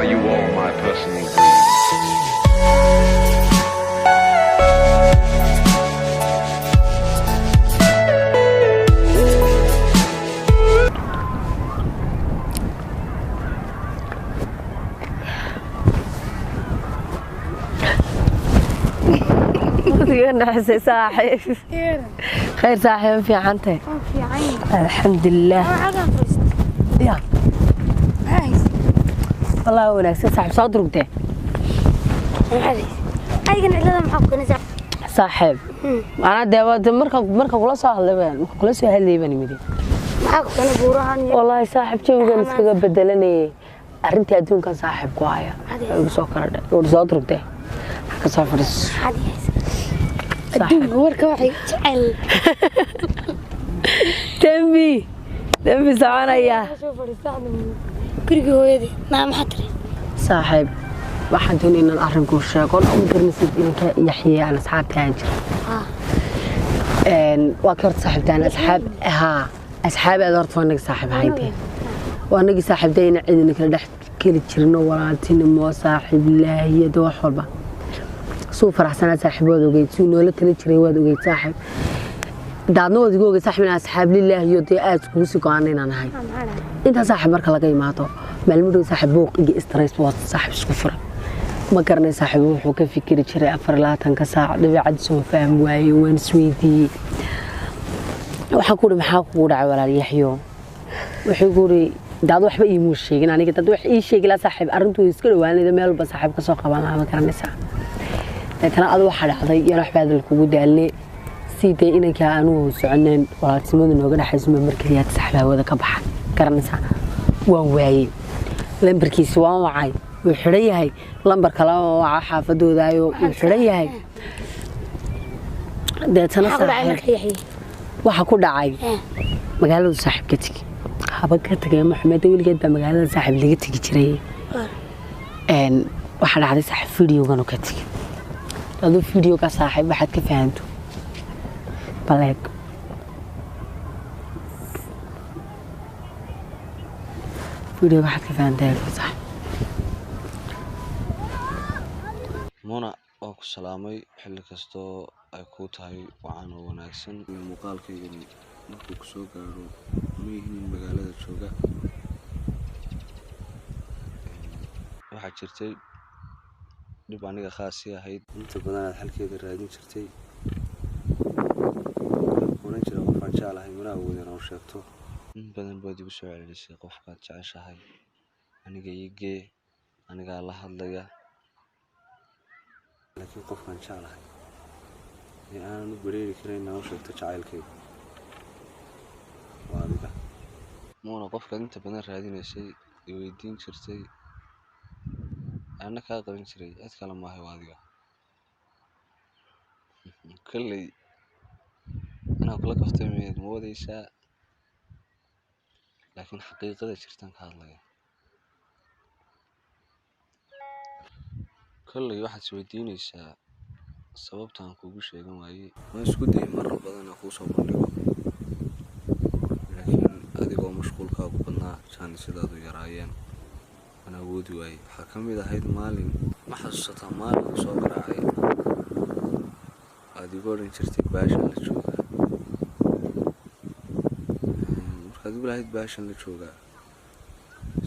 are you all my personal dreams. Naxisay saaxiib. Khayr saaxiib, fiicantahay? Alxamdulilah. Ya wallahi wanaagsan saaxiib, soo durugtee saaxiib. Anaa dee waa marka kula soo hadlay baan, marka kula soo hadlayay baan imidi. Wallaahi saaxiib, jawigan iskaga bedelanayay, arrintii adduunkan saaxiib ku haya igu soo kala dhe. War soo durugtee, ka soo fadhiiso. Adduunka warka waxay jecel. Dembi dembi soconaya. Gurigii hooyadii naa maxaa tiri? Saaxiib, waxaan doonay inaan arrinkuu sheego u garnasid inanka Yaxye aan asxaabta aan jira. Waa ka horta saaxiibtaan asxaab haa, asxaab aad horta waa naga saaxiib ahaynteen, waa nagii saaxiibtayna cidina kala dhex keli jirno, walaaltinimo saaxiib laahiyada wax walba. Suu faraxsanaa saaxiib waad ogeyd, suu noola tali jiray waad ogeyd saaxiib, daadna waad igu ogeyd saaxiib inaan asxaab lilaahiyo dee aad iskugu sii go-aan inaan ahay. Intaa saaxiib marka laga imaado, maalmo dhow saaxiib buuq iyo stress waa saaxiib isku furan. Ma garanay saaxiib wuxuu ka fikiri jiray 24-ka saac, dabeecadiisa waan fahmi waayey. Waan isweydiiyey, waxaan ku uri maxaa kugu dhacay walaal Yaxyo? Wuxuu ku uri daad waxba iimuu sheegin aniga, dad wax ii sheegi laa saaxiib, arrintu way iska dhawaanayda, meel walba saaxiib ka soo qaban lahaa, ma garanaysaa? Deetana adu waxaa dhacday yaan waxba hadal kugu daalne, si dee inankaa anugu soconeen walaaltinimadu nooga dhexayso ma markeliyaad saaxiib hawada ka baxa, garanaysaa? Waan waayey lambarkiisi, waan wacay, wuu xidhan yahay. Lambar kale waan waca xaafadoodaayo, wuu xidhan yahay. Deetana maxaa ku dhacay? Saaxiib marka Yaxye waxa ku dhacay magaaladu saaxiib ka tegi, haba ka tagay Maxamed, weligeed baa magaalada saaxiib laga tegi jiray. Waxaa dhacday saaxiib videogan oo ka tegi. Aduu videoga saaxiib waxaad ka fahanto baleeg. Videoga waxaad ka fahantaa saaxiib. Muna, waa ku salaamay xilli kastoo ay kuu tahay wacan oo wanaagsan. Muuqaalkaygani markuu ku soo gaadho ma yihiin magaalada jooga. Waxaa jirtay dhib aniga khaasi ahayd, inta badan aad xalkeeda raadin jirtay. Oran jira qofaan jeclahay mana awoodin u sheegto. In badan baad igu soo celcelisay qofkaad jeceshahay aniga ii gee, anigaa la hadlaya, laakiin qofkaan jeclahay ee aanan u bareeri karin inaan u sheegto jacaylkayga waa adiga Muuna. Qofkaad inta badan raadinaysay, i weydiin jirtay, ana kaa qaban jiray, cid kale maahay, waa adiga. Kolley inaan kula kaftamayaad ma wadaysaa, laakiin xaqiiqada jirtaan ka hadlaya. Kolley waxaad isweydiinaysaa sababta aan kuugu sheegan waayey. Waan isku dayay marar badan inaan kuu soo bandhigo, laakiin adigoo mashquulkaagu badnaa, jaanisidaadu yaraayeen, waan awoodi waayey. Waxaa ka mid ahayd maalin, ma xasuusataa maalin ku soo garaacay, aad igu odhan jirtay baashan la joogaa? Markaad igu lahayd baashan la joogaa,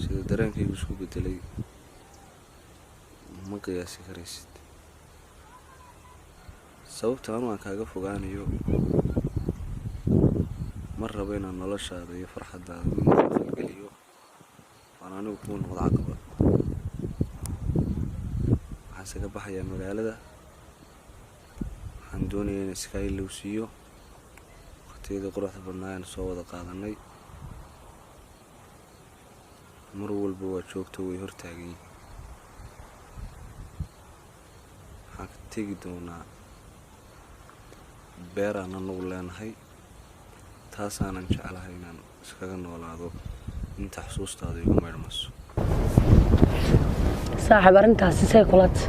sida dareenkaygu isku bedelay ma qiyaasi karaysid. Sababta anu aan kaaga fogaanayo, ma rabo inaan noloshaada iyo farxaddaada midna khalkhalgeliyo, waan anigu kuu noqdo caqabad. Waxaanse ka baxayaa magaalada, waxaan doonayaa in iska ilowsiiyo waqtiyadii quruxda badnaa aan soo wada qaadanay. Mar walba waa joogto, way hortaagan yihiin. Waxaan ka tegi doonaa beeraan anagu leenahay, taasaanan jeclahay inaan iskaga noolaado inta xusuustaada igu maydhmayso. Saaxiib, arrintaasi say kulata?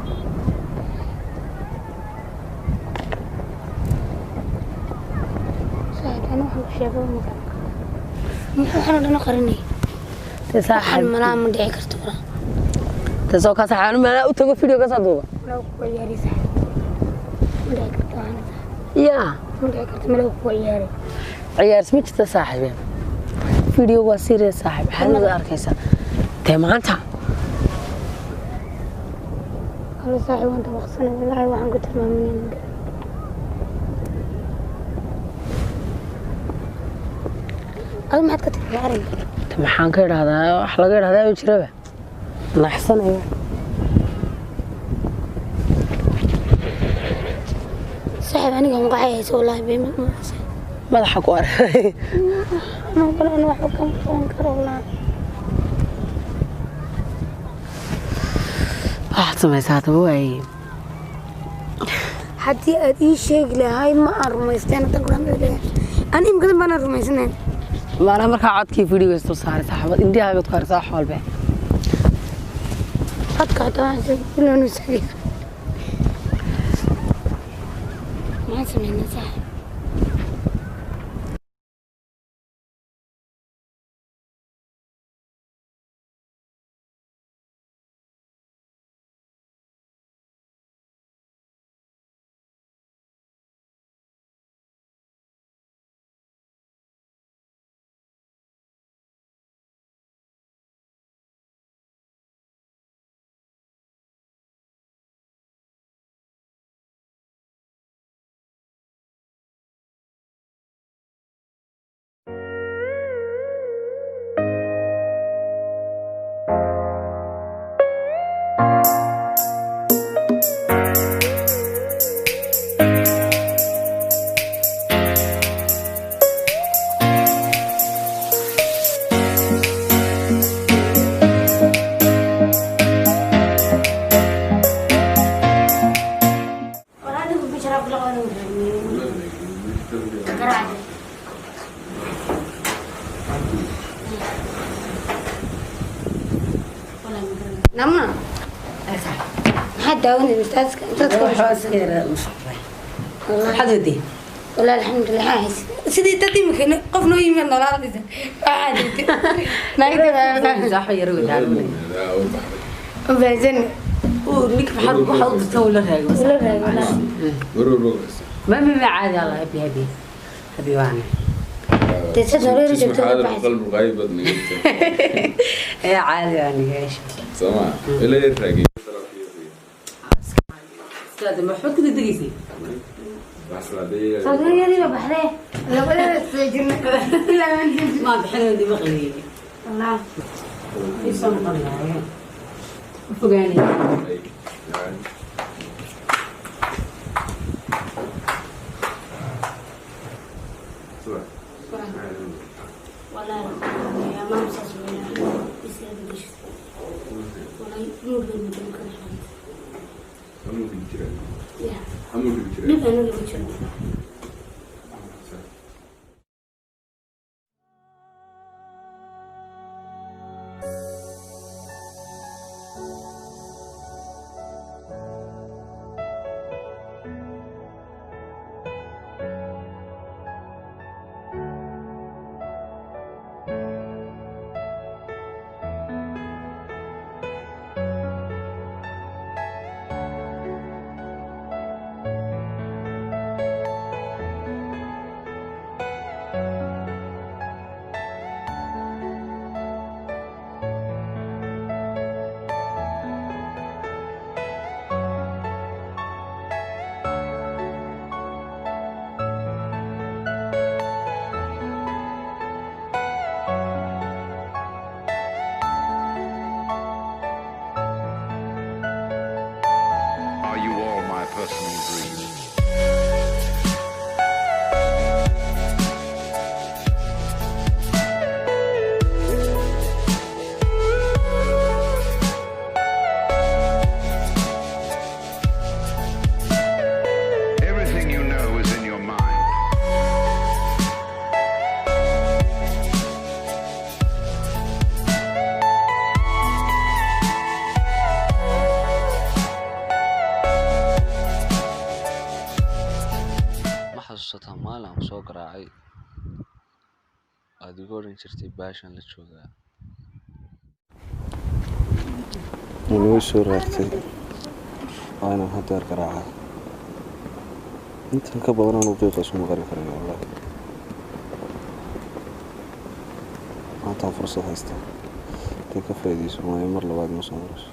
Saaxiib, ana waxaan ku sheegay ma garan karo. Muxuu waxaan oo dhan u qarinayay? Dee waxaan saaxiib malaa ma dhici karto walaa. Tasoo ka saxaan ma u tago video ka soo duuba. Malaw ku ciyaari saaxiib. Ma dhici karto waxaana saaxiib. Yaa. Ma dhici karto malaw ku ciyaari. Ciyaars ma jirta saaxiib. Video waa serious saaxiib. Xaalada arkaysa. Tee maanta. Halo saaxiib, waan dabaqsanay wallaahi, waxaan ku tilmaaminay ma garan. Adu maxaad ka tiri arrinka? Te maxaan ka idhaahdaa? Wax laga idhaahdaa oo jiraba. Naxsanayo. Saaxiib, aniga hunqacay haysa wallaahi, been ma haysa. Madaxa ku arkay. Anoo kale ana waxba kama qaban karo wallaahi. Waxaad samaysaa hadaba waaye. Haddii aad ii sheegi lahayd ma aan rumaysteen haddan kula hadlayo. Ani imikadan baanaan rumaysanayn. Maana markaa codkii video isdul saaray saaxiibad indhaha baad ku arkaysaa wax walba. Codka xitaa waxaan sheegay inuu sagiyo. Maxaan sameynaa saaxiib? Anigu bishara kula qaban garaac. Namna maxaad daawanaysa ustaadka dadka? Maxaad wadii? Wallaahi alxamdulilah, waxaan haysa sidii dad imika qof noo yimid noolaadaysa waxaad Saaxiib yar wadaan. Ubaahsan. Ninka maxaad waxaad u dirtaa ula raago. Ula raago, wallaahi. Ma caadi Allah happy happy. Happy waana. Dee sad nolol joogto uga baxaysa. قلب الغايب نقلت. Ee caadi waan yeesha. سمع إلى يرتاقي. Iskaada ma waxba kada degaysay? Saadiyadii ba baxdee labadaba soo jirna ilaa aan jirno. Ma bixin dib maqliyay. Wallaahi. Isoo noqonaya. U fogaanay. Wallaahi yaa maam saas weeyaan isaga gashay wallaahi nuur bay mudan kala xiranta yaa dhib aniga ma jiro. Are you all my personal dreams? Everything you know is in your mind. Ma xasuusataa maalin aan soo garaacay aad igu odhan jirtay baashaan la joogaa? Muna way soo raagtay, waa inaan haddeer garaacaa. Intan ka badan aanu qiiqa isuma qarin karayo, wallahi. Maantaan fursad haystaa, intay ka faa'iidayso maayo, mar labaad ma soo marayso.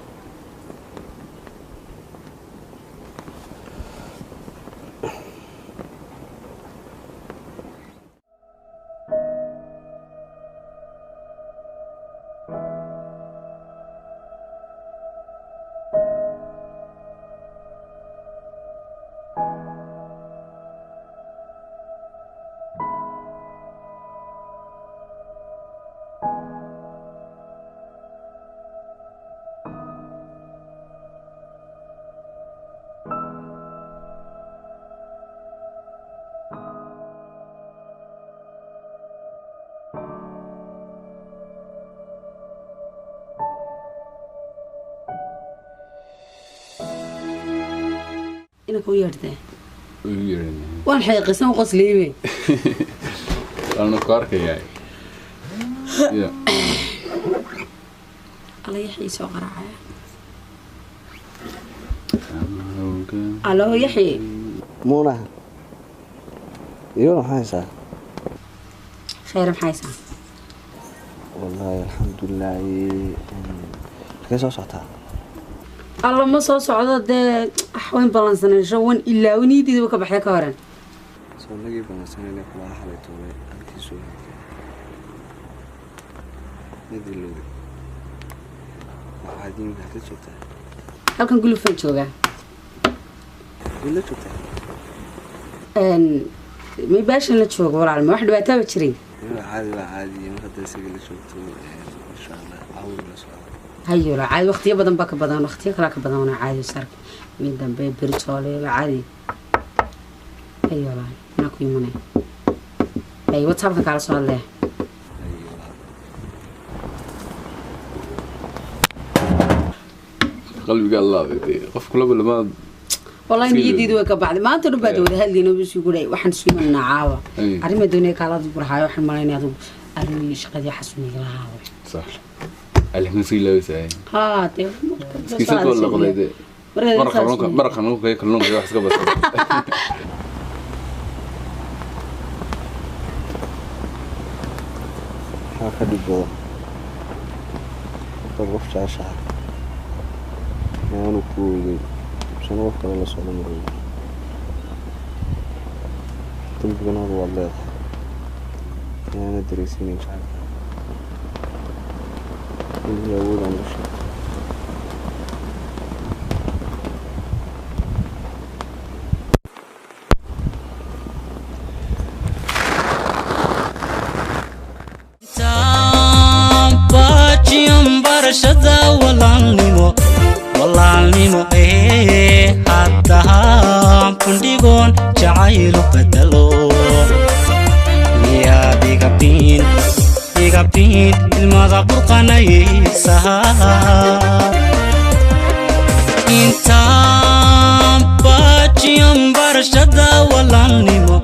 Inanka u yeedhtee? Ugu yeedhanay. Waan xeeqisan qosliibe. Waana ku arkayaa ya. Alla, Yaxya soo qaraacaya. Alo, Yaxya. Muna, iyona maxaa haysaa? Khayr, maxaa haysaa? Wallaahi alxamdulilaahi. Halkee soo socotaa? Alla, ma soo socdo dee. Ah, wayn ballansanayso, wan ilaawi, niyadeyda ka baxday ka horan. Soo nagii ballansanayna kulaa xalay toole halkii soo hagtay madilowday? Waxaad iminka halkee joogtaa? Halkan gulufaan joogaa. Mid la joogtaa? May baashan la joogo walaal, ma wax dhibaataaba jiray? Waa caadi, waa caadi. Mar hadda isaga la joogto, insha Allah caawin la socda. Hayola, caadi, waqtiyo badan baa ka badan, waqtiyo kalaa ka badan, wana caadi sarka mid dambe beritoole waa caadi. Hayola, anaa ku imanay. Hay, WhatsAppka kaala soo hadlaya. Haye walaal. Qalbiga allaabay dee, qof kulaba lama. Wallahi Fiilo. Niyadeydu way ka baxday. Maanta dhan baad wada hadlayna, buu igu dhahay waxaan isu imanaa caawa. Ay. Arrima doonaya kaalada burhaayo. Waxaan malaynaya adigu arrin shaqadii xasuniga lahaa. Sax, alxamdu ilaahay. Haa dee. Iskiisad waa laqday dee. Maraqa kalluunka, maraqa kalluunka iyo kalluunka iyo wax iska badan. Maxaa ka dhib badan markaad qof jeceshahay aanu ku ogeyn, misana qof kale la socdo mar walba? Dembigana adu waad leedahay inaana dareysiinayn jacaylka inii awood aan u sheegto. Baajiyan barashada walaalnimo, walaalnimo ee haddahaan fundhigoon jacaylu bedelo, miyaad igabiin igabiin ilmada burqanaysaha? Intaan baajiyan barashada walaalnimo,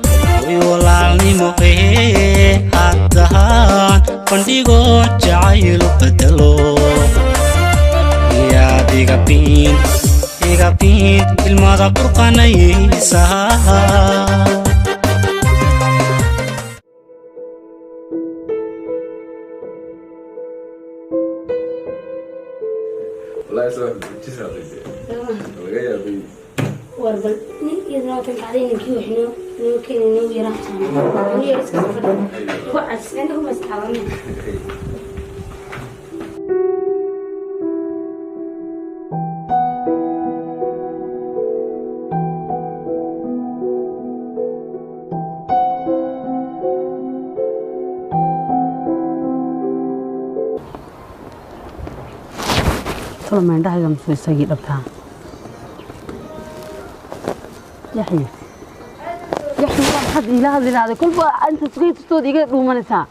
way walaalnimo ee haddahaan bandhigoon jacaylu bedelo, miyaad igabiin igabiin ilmada burqanaysaha? Wallahi soo jisraaqay dee, laga yaabay. War bal nin iyadana watan kacday, ninkii waxnoo noo keenay noo yaraan anu yar iska fadhi ku cas aniga kuma isxaabanay. Tolo, maindhahayga muxuu isagii dhabtaa? Yaxya, Yaxya, waa maxaad iila hadli lahaaday? Kolba inta sugay tustood iga dhuumanaysaa.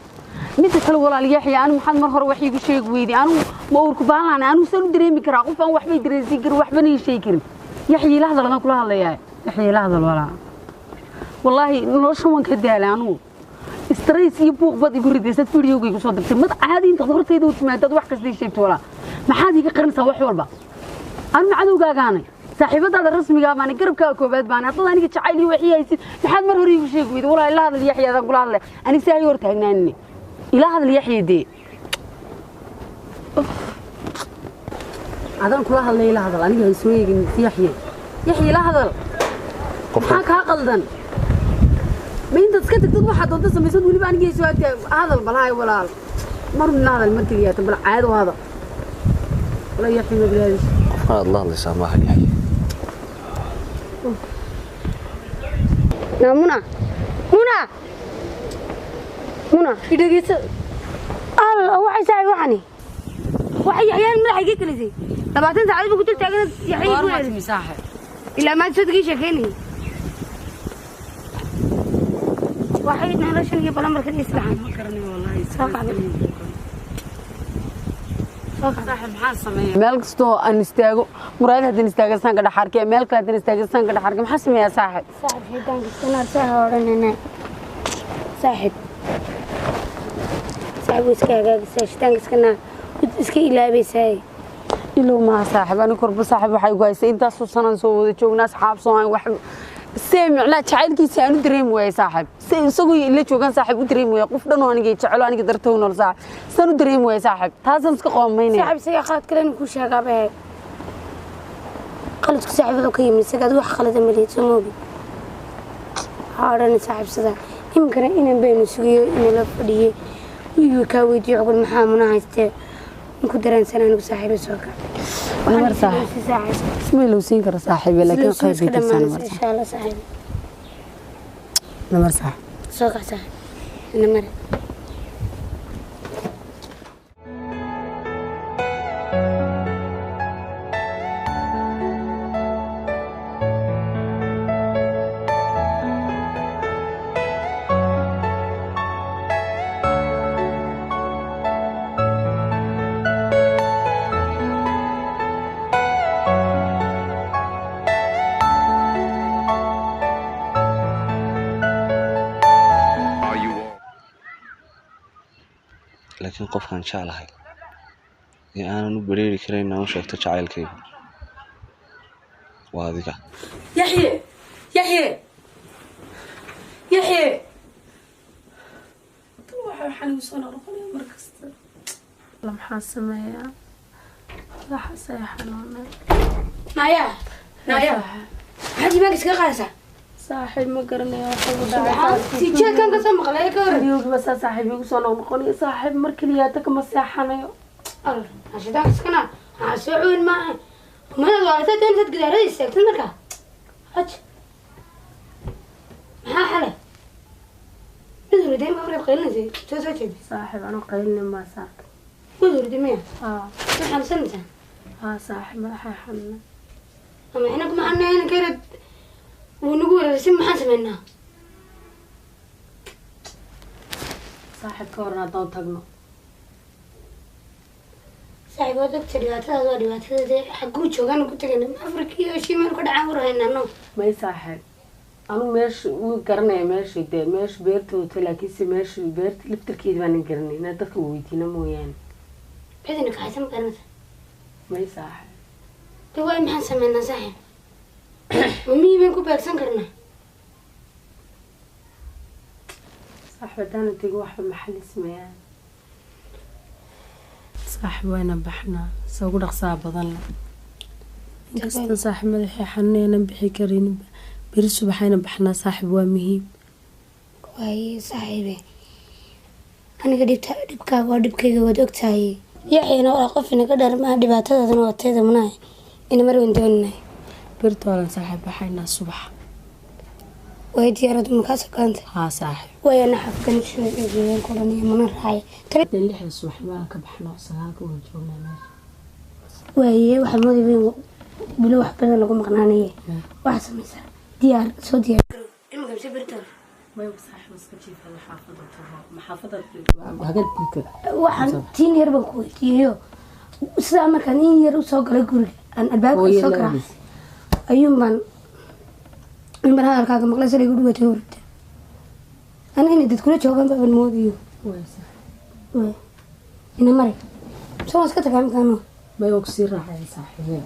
Midda kale walaal Yaxya, anu maxaad mar hore wax iigu sheegi weyday? Anigu ma uurku baalaan? Anigu saan u dareemi karaa qof aan waxbay dareensiin karin, waxbana ii sheegi karin? Yaxya, ila hadal, adaan kula hadlayaa. Yaxya, ila hadal walaa. Wallaahi noloshan waan ka daalay anugu. Stress iyo buuq baad igu ridaysad. Videoga igu soo dirtay mad caadi intaad hortayda u timaadaad wax kasta ii sheegto. Walaa, maxaad iga qarinaysaa wax walba? Anu cadowgaagaanay, saaxiibadaada rasmigaa baanay, garabkaaga koobaad baanay. Haddaad aniga jacayl iyo waxii haysid, maxaad mar hore iigu sheegi weyday? Walaa ila hadal Yaxya, adaan kula hadlay aniga, saa hor taagnaanine. Ila hadal Yaxya, dee adaan kula hadlay, ila hadal aniga, hay soo eegin. Yaxya, Yaxya, ila hadal, maxaa kaa qaldan? Ma intaad iska tagtid waxaad doonta samaysad, weliba aniga hay soo agtaa hadal. Balhaay walaal, mar ila hadal, mar keliyaatan bal caado u hadal. Walaa Yaxya, ma bilaadis. Qofkan aad la hadlaysaa maaha Yaxye. Naa Muna, Muna, Muna, idhegeyso. Alla, waxay saaxiib, waxani waxay Yaxyaan madaxa iga gelisay. 20 saacadood buu ku dul taagan Yaxya ku Timi saaxib? Ilaa maanta sodogii sheekeynayay. Waxay noloshan iyo balambarkan islaxan. Ma garanayo wallaahi. Soo kacday, soo kacday. Saaxib, maxaan sameeyaa? Meel kastoo aan istaago, muraayad haddaan istaaga sanka dhex arkay, meel kale haddaan istaaga sanka dhex arkay. Maxaan sameeyaa saaxib? Saaxib, shaydaanka iska naar, saaxa odhanayna. Saaxib, saaxib, way iska hagaagaysaa. Shaydaanka iska naar, waad iska ilaabaysaa. Ilow maha saaxib, ani korba saaxib waxay igu haysay intaasoo sanaan soo wada joognaa, asxaab soo ahayn, wax see micnaa jacaylkiisa aan u dareemi waayey saaxib. Se isagoo ila joogaan saaxib u dareemi waayey, qof dhan oo aniga jecelo, aniga dartow nool saaxib, san u dareemi waayey saaxib, taasaan iska qoomaynaya. Saaxib, isagaa qalad kale inuu kuu sheegaa bay ahayd. Qaladku saaxib wuxuu ka yimid isaga, ad wax qalada ma lihid, soo moogi. Waxaa odhanay saaxib sidaa iminkana inan baynu sugayo inala fadhiyey, wiigii kaa weydiiyo xukun maxaa Muna haystee ku dareensan anigu saaxiiba. Soo kac. Mar saaxiib. Saaxiib. Isma ilowsiin karo saaxiibe, laakiin qayb iska bay tirsan. dhamaanaysa Mar insha Allah saaxiib. Namar saaxiib. Soo kac saaxiib, ina mare. Are you all? Laakiin qofkaan jeclahay ee aanan u bereeri karayn inaan u sheegto jacaylkayga waa adiga. Yaxye, Yaxye, Yaxye, waxa waxaan igu soo noqonaya mar kasta. Alla, maxaan sameeyaa? Madaxaas ayaa xanuunay. Naya, naya, maxaad iimaanka iskaga qaadaysaa? Saaxiib, ma garanayo waxa igu dhacay. Tijeedkan ka soo maqlay ka hor. Videogiiba saa saaxiib igu soo noqnoqonaya saaxiib, mar keliyaata kama seexanayo. Alla, shaydaanka iskana ha soo cuwin maaha. Manaad waalata doontaad gidaarada istaagtid markaa haj. Maxaa xalay mid hurday ma markaad qaylinaysay soo jeeday? Saaxiib, anuu qaylinin maa saarka. Mid hurday miya? Haa. Ma xanuunsanaysaa? Haa saaxiib, madaxay xanuunay. Ama inagu maxaa nahay inanka yarad wuu nagu weerarsay, maxaan sameynaa? Saaxiib, ka waran haddaan tagno? Saaxiib, waad ogta dhibaatadaas waa dhibaatadada. Xagguu joogaan ku tagayna? Afrika iyo shiimaan ku dhacaan war haynaa no. May saaxiib, anu meesha wuu garanaya, meesha dee meesha beerta wata, laakiinse meesha beerta laftarkeeda baanan garanay, inaa dadka weydiina mooyaane. Cidina kaxaysa ma garanaysa? May saaxiib. De waay, maxaan sameynaa saaxiib? Ma miyii baan ku beegsan karnaa? Saaxiib, haddaanan tegin waxba maxalli sameeyaan. Saaxiib, wayna baxnaa se ugu dhaqsaa badan leh, inkasta saaxiib madaxii xanuunaynan bixi karayninba. Beri subaxayna baxnaa saaxiib, waa muhiim. Waaye saaxiibe, aniga dhibta dhibkaaga waa dhibkayga, waad ogtahay. Yaxyana waa qof inaga dheer maaha, dhibaatadaadana waa teeda. Munahay ina mar weyn dooninahay. Bertoolan saaxiib, baxaynaa subax. Way diyaaradu makaa sokaanta? Haa saaxiib. Way ana xafkan soo ku dhan iyo mana raacay. Dee 6da subaxnimo ka baxno, 9ka waan joognaa meesha. Waaye, waxaa moodaya in bilo wax badan lagu maqnaanaye. Waxaad samaysaa, diyaar soo diyaar imika mise beritool? May saaxiib, iska jiifada xaafada tago, maxaafada hagaagka. Waxaan tiin yar baan ku weydiiyeyo, sidaa markaan in yar usoo galay guriga aan albaabka Hooyo soo la garaacay ayuun baan in baan hadalkaaga maqlay, shalay igu dhuwatay hurda. Ana inay dad kula joogaan baaban moodiyo. Way saaxiib. Waay, ina mari mise waan iska tagaa imikaano? May waa kusii raacaya saaxiibee.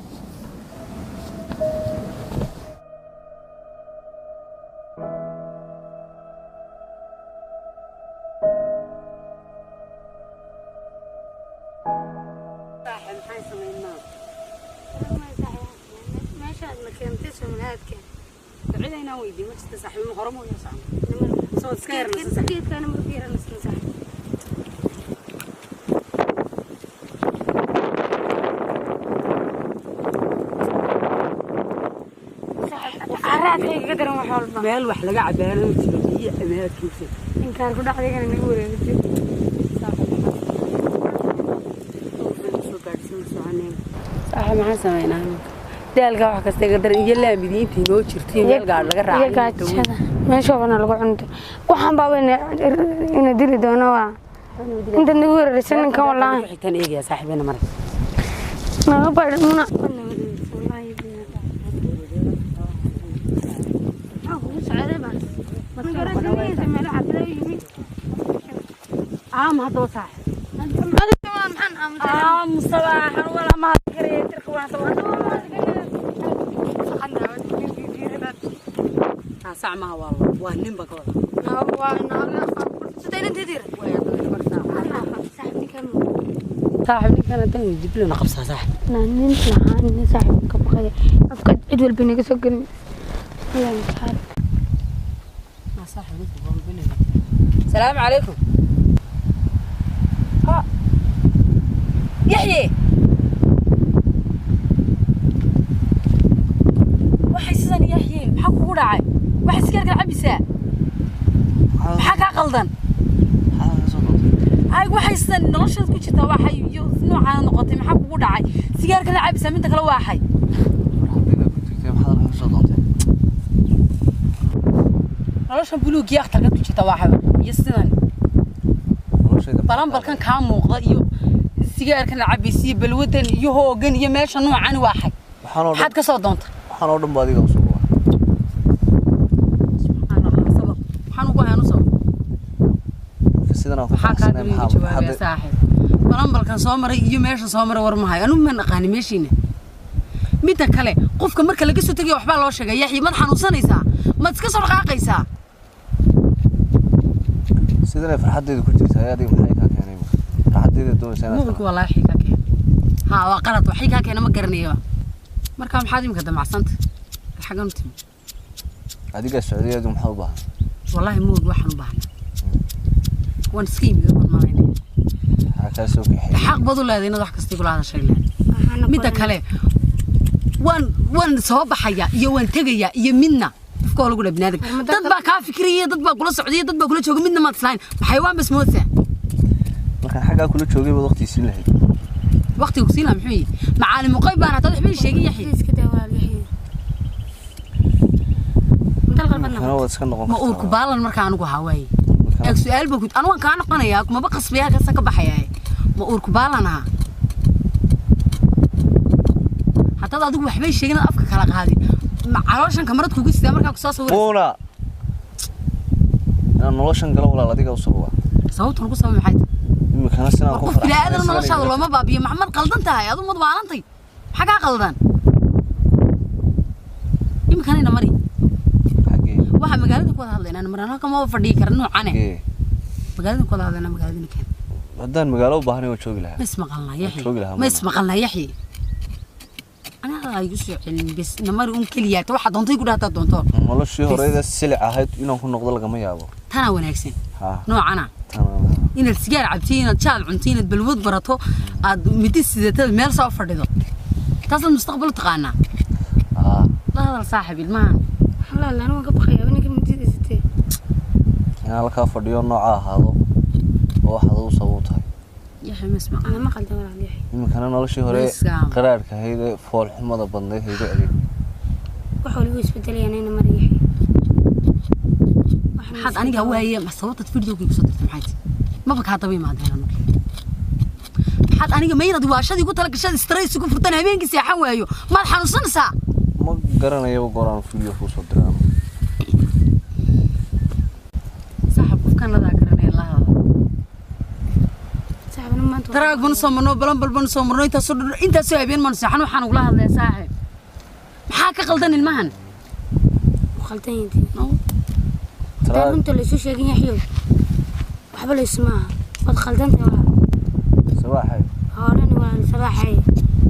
Meeshaad ma keentay soomaaliadka? Ducadaynaan weydiin ma jirta saaxiib, ma hore ma u socon soo iska yarnasa saaxiib. Geedkaana ma fiiranasna saaxiib. Caraadkayga ka daran wax walba. Meel wax laga cabaano ma jiro, biyo amaad kuusay. Inkaan ku dhacdaygana nagu wareegtay. Saaxiib, maxaan sameynaa iminka? Daalka wax kasta iga daran iyo laamidiinta inoo jirto iyo meel gaar laga iyo raacay. Gaajada meesha walbana lagu cunto. Waxaan baaba ina dili doono waa intaad nagu weeraraysa ninkan wallaahi. Xitaan eegaya saaxiibena maray. Naga baadh muna. Aam haddaba saaxiib. Aam sabaaxan wala ma karaya tirka waan sabaaxan. Sac maha, waa lo, waa nin ba ka wada. Saaxiib, ninkan haddaan diblina qabsaa saaxiib. Nin lahaan nin saaxiib ka baqaya afka cid walba inaga soo gelin. السلام عليكم يحيى. Waxay sidan Yaxye, maxaa kugu dhacay? Waxay sigaarka cabaysaa, maxaa kaa qaldan? Ay, waxay sidan noloshaad ku jirtaa, waxay iyo noocaana noqotay, maxaa kugu dhacay? Sigaarka la cabaysaa midda kale waaxay. Farxadayda ku jirtay, maxaad halkan kasoo doontay? Noloshan buluugii akhtarka ku jirta waaxay iyo sidan. Noloshayda balanbalkan kaa muuqda iyo sigaarkan la cabaysa iyo balwadan iyo hoogan iyo meesha noocani waaxay. Waxaan oo dhan maxaad ka soo doonta? Waxaan oo dhan ba adiga usoo waa. Subxaan Allah, sabab maxaan ugu hayaa sabab? Sidan aan ku maxaa kaa faraxsanahay daba iga maxaa jawaabaya saaxiib? Balanbalkan soo maray iyo meesha soo maray war mahayo, anigu ma naqaani meeshiina. Midda kale, qofka marka laga soo tegayo waxbaa loo sheegay. Yaxyi, maad xanuunsanaysaa? Maad iska soo dhaqaaqaysaa? Sidan ay farxadayda ku jirtay adiga maxay kaa keenay? Farxadayda doonaysaa inaad Mobilku wallaahi waxay kaa keenay haa waa qalad, waxay kaa keena ma garanayo. Marka maxaad imika damacsanta xagan u timi? Adigaa socday, adigu maxaa u baahan? Wallaahi moog waxaan u baahnaa, waan iska yimid, waan malaynaya. Maxaa kaa soo kaxeeyey? Xaq baad u leedahay inaad wax kasta igula hadashay leedahay. Midda kale, waan soo baxaya iyo waan tegaya iyo midna qofka waa lagu dhaa binaadam. Dad baa kaa fikiraya, dad baa kula socdaya, dad baa kula jooga, midna maad islahayn. Xayawaan bas moodsaa. Markaan xaggaa kula joogay baad waqti siin lahayd. Waqtiga kusiin lahaa muxuu yihi? Macaalim muqayb baan hataa waxba ii sheegin Yaxya. Iska daa walaal Yaxya. Kana waad iska noqon Ma uurku kartaa. Baalan markaa anigu ahaa waaye. Eeg, su-aal baa ku anu waan kaa noqonayaa, maba qasbaya, halkaasaan ka baxayaa. Ma uurku baalan ahaa? Haddaad adigu waxbay sheegin, aad afka kala qaadin, ma calooshan kamarad kugu sidaa markaa kusoo sawiraysa? Muuna, inaan noloshan galo walaal adiga u sababa. Sababtan ugu sabab maxay tahay? Imikana sinaan War ku qof bilaadan noloshaada looma baabiyo. Maxmad qaldan tahay adu, mad waalantay, maxaa kaa qaldan? Iminkana ina mari. Xaggee? Waxaa magaalada ku wada hadlaynaa mar, anaa kama fadhiyi kara noocane. Xaggee? Magaalada ku wada hadlaynaa, magaaladina keen. Haddaan magaalo u baahnay waan joogi lahaa. Ma ismaqalnaa Yaxyi? Joogi lahaa. Ma Mama. ismaqalnaa Yaxyi? Aniga igu soo celin bes, namari un keliyaata waxaa doontay ku dhahtaa doonto. Noloshii horeyda silic ahayd inaan ku noqdo lagama yaabo. Tanaa wanaagsan. Haa. Noocana. Tan inaad sigaar cabtay, inaad jaad cuntay, inaad balwad barato, aad midi sidatada meel soo fadhido, taasaad mustaqbal u taqaanaa. Haa. La hadal saaxiib ilmahan. Walaal, anigu waan ka baqayaa ninka midida sitee. Inaan halkaa fadhiyo nooca ahaado oo waxaad u sabab u tahay. Yaxya, ma ismaqal. Ana ma qaldan walaal Yaxya. Iminkana noloshii hore Miska. qaraarhka ahayd ee foolxumada badnayd haygu celin. Wax waliba isbedelayaan ina mari Yaxya. Maxaad aniga waaye ma sababtaad firdowgii kusoo dirtay maxay tahay? Maba kaa daba imaadeen anugu. Maxaad aniga maynad waashadii ku tala gashaad stress ku furtan habeenkii seexan waayo? Maad xanuunsanaysaa? Ma garanayaba goor aan video kuu soo diray anigu. Saaxib, qofkan ladaa garanaya la hadal. Saaxiibna maanta Taraag banu soo marno, balan bal banu soo marno, intaasoo dhan intaasoo habeen maanu seexan, waxaan ugula hadlayaa saaxiib. Maxaa ka qaldan ilmahan? Khaldan yihiin. Taa runta la isu sheegin Yaxyow. Waxba la isma aha. Waad khaldan tahay walaal. Sabaaxay. Hooran walaal sabaaxay.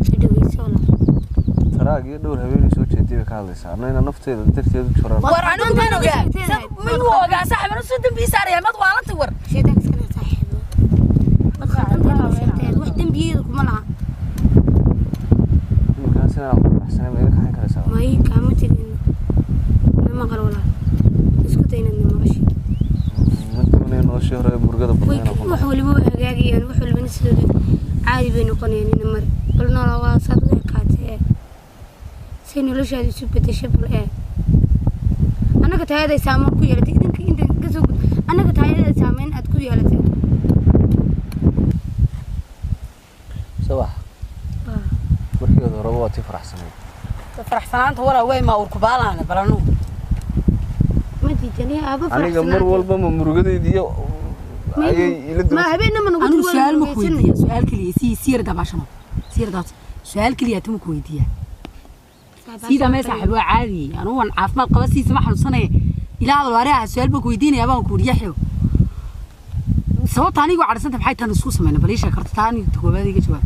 Dhegeyso walaal. Taraag iyo dhowr habeenay soo jeeday bay ka hadlaysaa. Anayna nafteeda darteedu juraan. War anigu ma ogaa. Ma ogaa saaxiib anu soo dambi saaraya mad waalanta war. Sheedan iska naa saaxiib. Waad khaldan tahay wax dambiyeeda kuma laha. Markaas inaan ku faraxsanay ma iga kaxayn karaysaa? May kaama tegin. Nama qal walaal. Isku day inaad maqashay. Ma doonayo noloshii hore ee murugada badnayd inaan ku Wax waliba way hagaagayaan, wax walibana sidooda caadi bay noqonayaan ina mar. Bal nolol waa saad u ekaatay. Si noloshaadu isu bedeshay bal ee. Annaga taayaday saameyn ku yeelatay idinka inta ka soo gud. Annaga taayaday saameyn aad ku yeelatay. Sabax. Markii horeba waa tii faraxsanayd. Faraxsanaanta walaa way ma urku baalaana balanu. Ma diidani aaba Aniga mar walba ma murugadayda iyo ayay ila Ma habeenna ma nagu Anigu su'aal ma ku weydiiyaa su'aal kaliya si siir dabaashano. Siir daad su'aal kaliya tuma ku weydiiyaa. Sida ma saaxiib waa caadi anigu waan caafimaad qaba siisa ma xanuunsanay. Ilaa hadal wareeha su'aal baan ku weydiinayaa baan ku yiri Yaxyow. Sababta anigu cadhsanta maxay tan isku sameynaa bal ii sheeg kartaa taa aniga koobaad iga jawaab.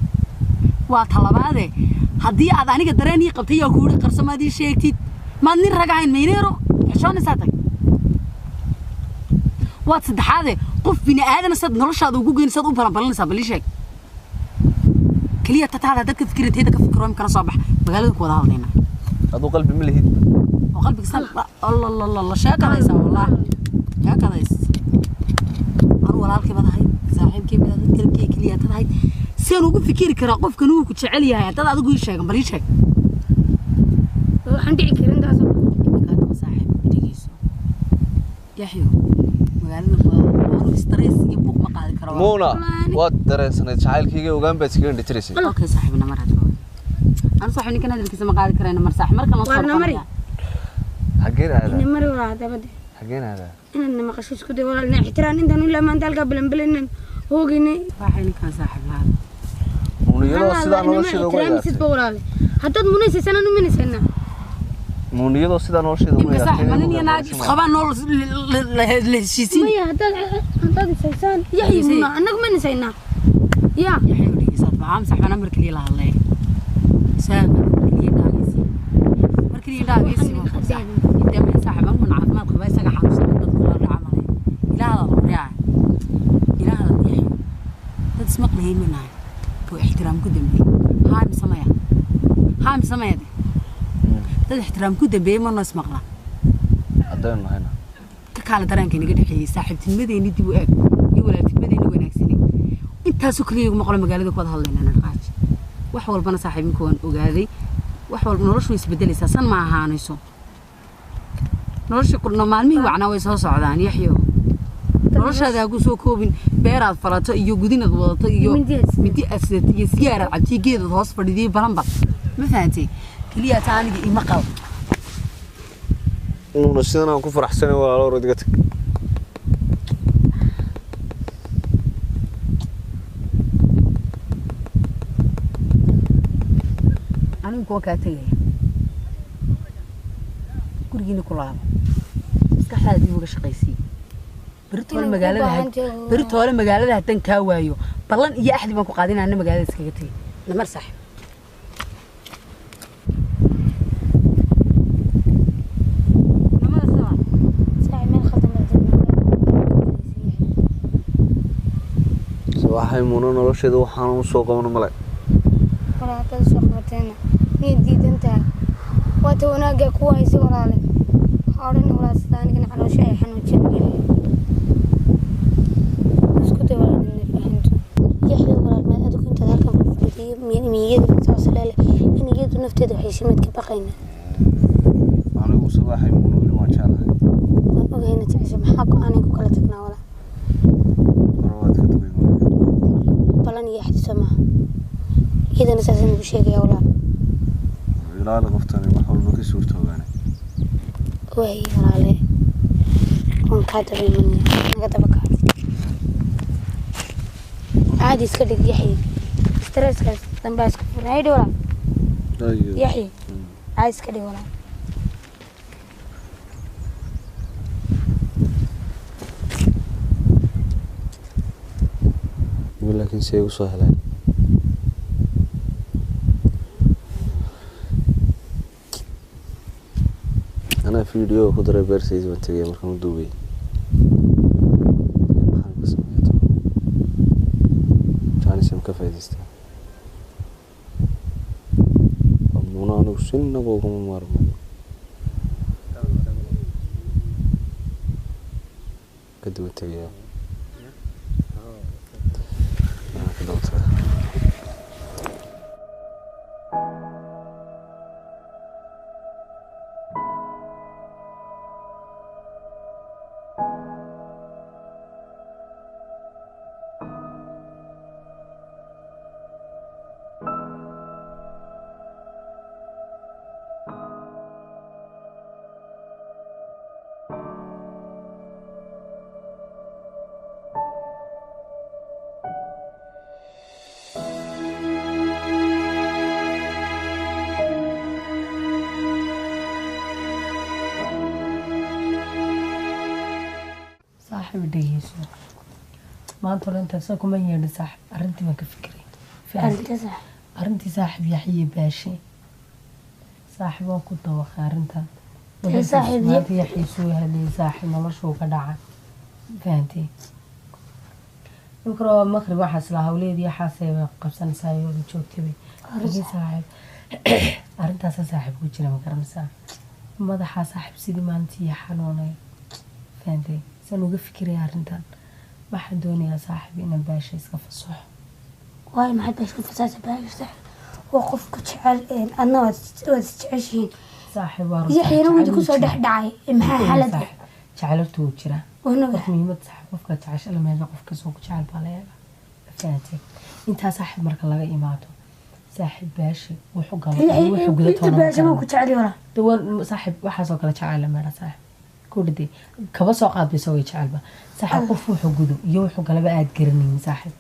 Waa talabaade haddii aad aniga dareen ii qabtay yaa ku yiri qarsamaad ii sheegtid maad nin rag ahayn mayneero xishoonaysaa tag. Waa saddexaade qof bini aadan sad noloshaada ugu geynaysaad u balanbalanaysaa bal ii sheeg. Kaliya tataada dadka fikirteeda ka fikiro imkana soo bax magaalada ku wada hadlaynaa. Aduu qalbi ma lihid. Oo qalbiga san Allah Allah Allah sheekadaysa wallaah. Sheekadays. Anu walaalkay baad ahayd, saaxiibkay baad ahayd, galabkay kaliya tad ahayd. Seen ugu fikiri karaa qofkan uu ku jecel yahay haddaad adigu ii sheegan bal ii sheeg. Waxaan dhici karin taas. Iminka hadda saaxiib dhegeyso. Yaxyo magaalada ku wada anu stress iyo buuq ma qaadi karo. Muuna waad dareensanayd jacaylkayga ogaan baad iskaga indhitiraysay. Okay saaxiibna mar hadda. Anu saaxiib ninkan hadalkiisa ma qaadi karayna mar saaxiib markan la soo Waar na mari. Xaggeen aadaa? Ina mari walaal dabada. Xaggeen aadaa? Inaan na maqasho isku day walaal na ixtiraan intaan ilaa maanta halkaa balanbalanaan hoogaynay. Waxay ninkan saaxiib lahaa. Muuna iyadoo sidaa nolosheeda uga ixtiraamisid ba walaal. Haddaad munaysaysan anu minaysana. Muuna iyadoo sidaa nolosheeda uga Imka saaxiib nin iyo naag isqabaan nool la heshiisiin. Maya haddaad isaysaan Yaxya muna annagu minaysayna. Yaa Yaxyo dhegeysaad maxaa saaxiib ana mar kaliya la hadlay. Saan mar kaliya dhaagaysi. Mar kaliya dhaagaysi ma ku saaxiib. Inta ma saaxiib anu caafimaad qaba isaga xanuunsan dadku la dhacamalay. Ilaa hadal yaa. Ilaa hadal Yaxyo. Dad ismaqlayn minahay. Ku ixtiraam ku dambeeyay. Haa misamaya. Haa misamaya. Dad ixtiraam ku dambeeyay ma noo ismaqla. Haddaynu nahayna. Ka kaala dareenka inaga dhexeeyay saaxiibtinimadeeni dib u eeg iyo walaaltinimadeeni wanaagsanay. Intaasoo kaliya iguma qolo magaalada ku wada hadlaynaa dhaqaaj. Wax walbana saaxiibinku waan ogaaday. Wax walba noloshu way isbedelaysaa san ma ahaanayso. Nolosha kulna maalmihii wacnaa way soo socdaan Yaxyo. Noloshaada ha ku soo koobin beeraad falato iyo gudinaad wadato iyo mindi aad sidato iyo sigaaraad cabtiyo geedaad hoos fadhidiyo balanbal. Ma fahantay? Kaliya taa aniga ima qabo. Muuna sidan aan ku faraxsanay walaalo hore iga tag. Anigu kuwa kaa tegaya. Gurigiina ku laabo. Maskaxdaada dib uga shaqaysii. Berito hore magaalada haddaan kaa waayo ballan iyo axdi baan ku qaadinaa anna magaalada iskaga tegay. Namar saaxiib. Namada sabaa. Saaxiib meel khaldan baad Sabaxay Muuna nolosheeda waxaan u soo qaban malay. Walaal haddaad soo qabateena miyaad diidan tahay? Waa ta wanaagga kuwa haysa walaale. Ha odhan walaal sida anigana caloosha ay xanuujin Yaxyo. Isku day walaal inaad fahanto. Yaxyo walaal maad adigu intaad halkan fadhiyo miyada saas leele in iyadu nafteeda waxay simeed ka baqayna. Anigu sabaxay Muuna weli waan jeclahay. Waan ogahay inaad jeceshahay maxaa go'aan ku kala tagnaa walaal. Mar waad ka tagay. Balan iyo axdi soo maaha. Iyadana saasaan ugu sheegayaa walaal. Ilaali qoftani wax walba ka suurtoobaanay. Waay walaale. Waan kaa daba imanaya. Naga daba kac. Caadi iska dhig Yaxye. Stresskaas dambe ha isku furin. Haydhi walaal. Yaxye. Caadi iska dhig walaal. Laakiin si ay u soo heleen anaa video ku daray beertayda baan tegaya markaan u duubay. Maxaan ka sameeyaa talo? Jaanis ma ka faa'iidaystaa? Muna anigu sinaba ugama maarmayo. Ka daba tegayaa. Anaa ka daba tagaa. Saaxiib, dhegeyso, maanta hore intaad soo kuma yeedhin saaxiib, arrintii baan ka fikiray. Fahamtay? Arrinta saaxiib? Arrintii saaxiib Yaxye Baashe, saaxiib, waan ku dawaqay arrintan. Dee saaxiib, Maanta Yaxye soo hadlayay saaxiib, noloshuu ka dhaca, fahantay? Imika waa maqrib, waxaas lahaa hawleedii waxaasay qabsanaysaa oo joogtay. Laakiin saaxiib, arrintaasa saaxiib ku jira, ma garanaysaa? Madaxaa saaxiib sidii maalintii xanuunay, fahantay? Saan uga fikiraya arrintan, waxaan doonayaa saaxiib inaan Baasha iska fasaxo. Waayo, maxaad baa isku fasaasa? Baasha saaxiib waa qofku jecel, adna waad isjeceshihiin. Saaxiib, waa Yaxyana wuu idinku soo dhex dhacay, maxaa xaalad? Jecel horta wuu jiraa. Wanaga. Qof muhiimad saaxiib, qofka jecesha lama helo, qofka soo ku jecel baa la eega, fahantay? Intaa saaxiib marka laga imaado, saaxiib, Baashi wuxuu galo wuxuu guda Inta Baasha wuu ku jecel yahay walaa. Dawan saaxiib, waxaasoo kale jecel lama helo saaxiib. Kudhade kaba soo qaad baysa way jecelba saaxiib, qof wuxuu gudo iyo wuxuu galaba aad garanaynin saaxiib,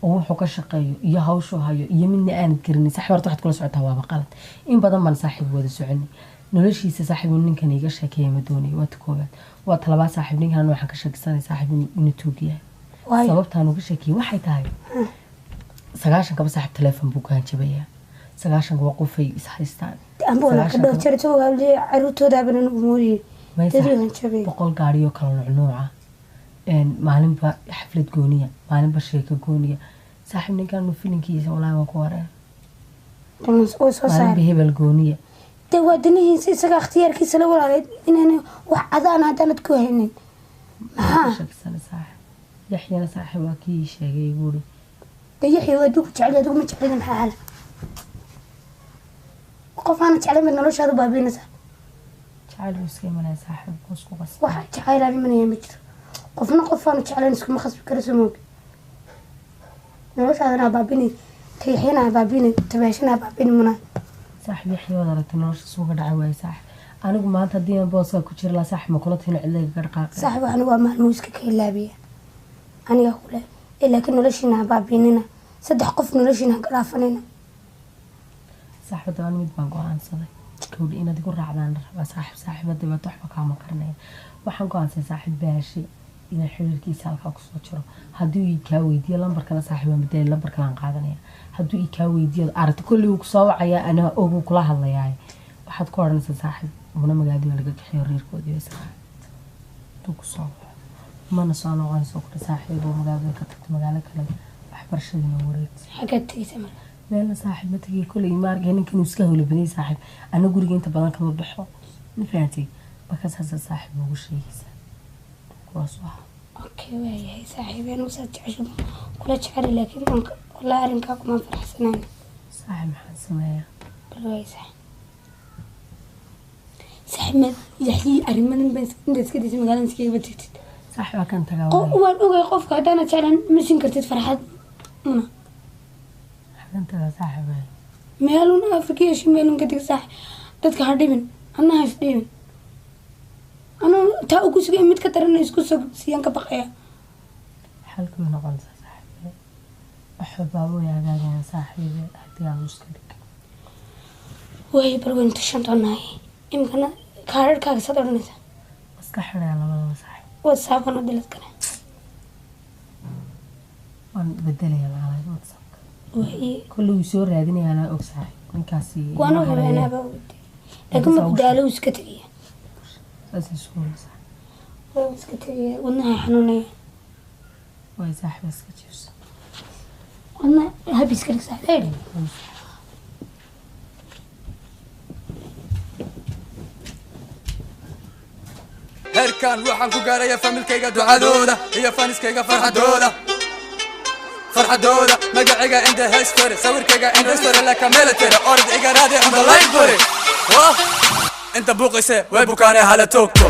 oo wuxuu ka shaqeeyo iyo hawshuu hayo iyo midna aanad garanin saaxiib, horta waxaad kula socotaa waaba qalad. In badan baan saaxiib wada soconay noloshiisa saaxiib, inuu ninkan iga sheekeeya ma doonayo. Waa ta koowaad. Waa talabaad saaxiib, ninkan waxaan ka sheekisanay saaxiib inuu tuug yahay. Waayo? Sababtaan uga sheekiyey waxay tahay 90-kaba saaxiib telefoon buu ku hanjabayaa, 90-ka waa qofay is haystaan. Amba walaa ka dhowr jeer isagoo hawliyay caruurtooda baan ugu moodiyay. May Dad saaxiib, waan jabay. 100 gaariyo kala nuucnuuca, maalinba xaflad gooniya, maalinba sheeko gooniya saaxiib. Ninkan filinkiisa walaahi waan ku wareen. Way soo Maalinba saaray. hebel gooniya. Dee waa danihiisa, isaga ikhtiyaarkiisa la walaaleed inaan wax cadaan haddaanad ku haynin, maxaa? Sheegsana saaxiib, Yaxyana saaxiib waa kii ii sheegay buuri. Dee Yaxya waa aduu ku jecel yahay, adigu ma jeclida, maxaa xala? Qof aana jeclayn baad noloshaada u baabiinaysaa. Jacayl buu iska imanaya saaxiib, qoos ku qasba. Wax jacaylaan imanaya ma jiro, qofna qof aanu jeclayn iskuma khasbi karo, soo moogi? Noloshaadana ha baabinay, ta Yaxyana ha baabinay, ta Baashana ha baabini munaa. Saaxiib, Yaxya waad aragtay nolosha suuga dhacay waaye saaxiib. Anigu maanta haddii aan booska ku jiri lahaa saaxiib, ma kula tiino cidlayga ka dhaqaaqay? Saaxiib, anigu waa maalmuu iska ka ilaabiya anigaa kule ee, laakiin noloshiina ha baabiinina, saddex qof noloshiina ha galaafanina. Saaxiib, haddaba mid baan go-aansaday gabadhi inaad igu raacdaan la rabaa saaxiib. Saaxiibada baad waxba kaama qarinaya, waxaan go-aansaday saaxiib Baashe inaan xiriirkiisa halkaa kusoo jiro. Haddii uu kaa weydiiyo lambarkana saaxiib, waan bedelay, lambar kalaan qaadanaya. Hadduu ii kaa weydiiyo aragti, kolley wuu kusoo wacayaa, anaa oguu kula hadlayaa, waxaad ku odhanaysaa saaxiib muna magaaladii waa laga kaxeeyo, reerkoodii way saaxiib. Hadduu kusoo waco mana soo noqonayso kule saaxiib, oo magaalada ka tagto magaalo kale waxbarashadiina wareegtay. Xaggaad tegaysa marka? Meelna saaxiib ma tegay, kolley ma arkay ninkan uu iska hawlo baday saaxiib, ana guriga inta badan kama baxo, ma fahantay? Marka saasa saaxiib ugu sheegaysaa kuwaas ah. Okay, waayahay saaxiib, anigu saad jecesho kula jeceli, laakiin wallahi arrinkaa kumaan faraxsanayn. Saaxiib, maxaan sameeyaa? Bal waay saaxiib, saaxiib, maad Yaxyii arrimadan baa intaad iska daysa magaalada iskaga tagtid? Saaxiib, waa kan tagaa. Waan ogay, qofka haddaanad jeclaan ma siin kartid farxad una. Waxaan tagaa saaxiib. Meelun Afrika yeesho, meelun ka teg saaxiib, dadka ha dhibin, adna ha isdhibin. Anuu taa ugu sugay mid ka daran isku soo siiyaan ka baqaya. Xalku way noqonaysaa saaxiib, wax walbaaba way hagaagayaan saaxiib haddii aad iska dhig. Waayo, bal waynu tashan doonaay. Iminkana kaadhadhkaaga saad odhanaysaa? Iska xidhaya labadaba, saaxiib. WhatsAppkana dilad kale. Waan bedelaya macalaha WhatsAppka. Waaye. Kolley wuu soo raadinaya, anaa og, saaxiib, ninkaasi. Waana hubay, anaaba ogtay, laakiin markuu daalo wuu iska tegaya. Saas isku saaxiib. Wuu iska tegaya, wadnaha xanuunaya. Way, saaxiib, iska jiifso. Wadna habi iska dhig, saaxiib. Heerkan waxaan ku gaaraya familkayga ducadooda iyo faniskayga farxadooda, farxadooda. Magacayga in the history, sawirkayga in the history, like a military. Orod iga raadi on the library. Wah, inta buuqayse way bukaane, hala toogto.